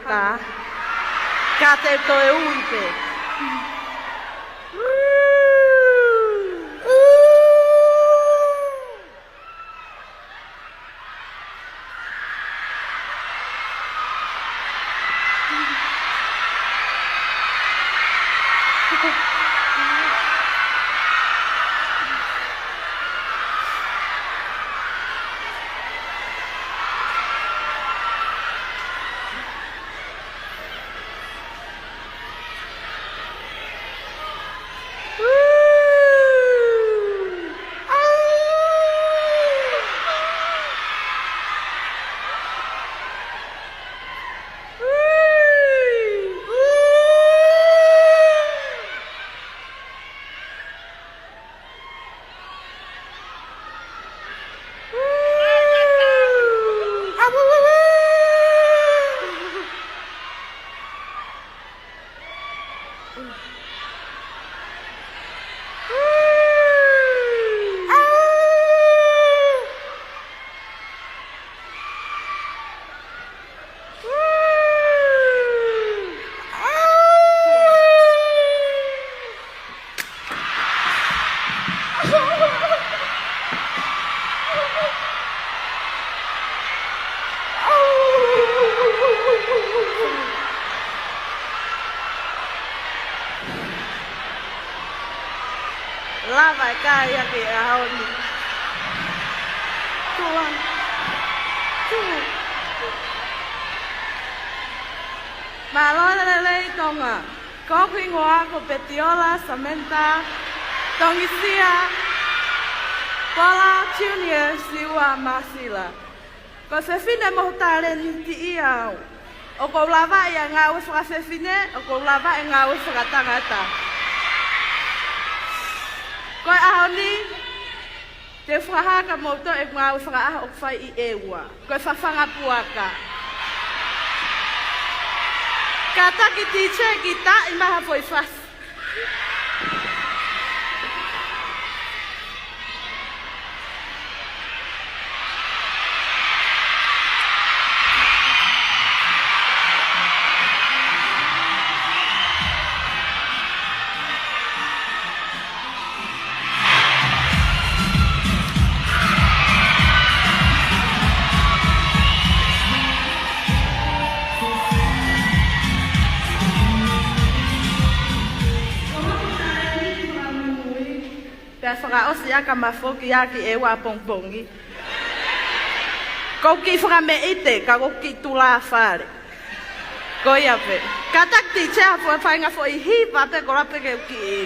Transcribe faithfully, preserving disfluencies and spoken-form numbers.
Tā. Ka te toe ui pē. Lava e kai ʻaki e ʻaho ni. Tuʻa. Tuʻa. Mālō e lelei Tonga. Ko hoku hingoa ko Petiola Samantha Tongisia Pola Junior Siua Masila. Ko e fefine mohu talēniti ia au. ʻOku ou lavaʻi ʻa e ngāue fakafefine, ʻoku ou lavaʻi e ngāue fakatangata. Ko e ʻaho ni, te u fakahā kiate kimoutolu e ngāue fakaʻaho ʻoku fai ʻi ʻEua. Ko e fafanga puaka. Kātaki Tīsē ke taaʻi mai ha foʻi fasi. Pea fakaʻosi ʻa e kama foki ʻaki ʻEua ʻapongipongi. ʻOku ou kiʻi fakameʻite, ka ʻoku ou kiʻi tulāfale. Ko ia pē. Kātaki Tīsē, fai ha foʻi hiva pē, ko e lape ke u kiʻi.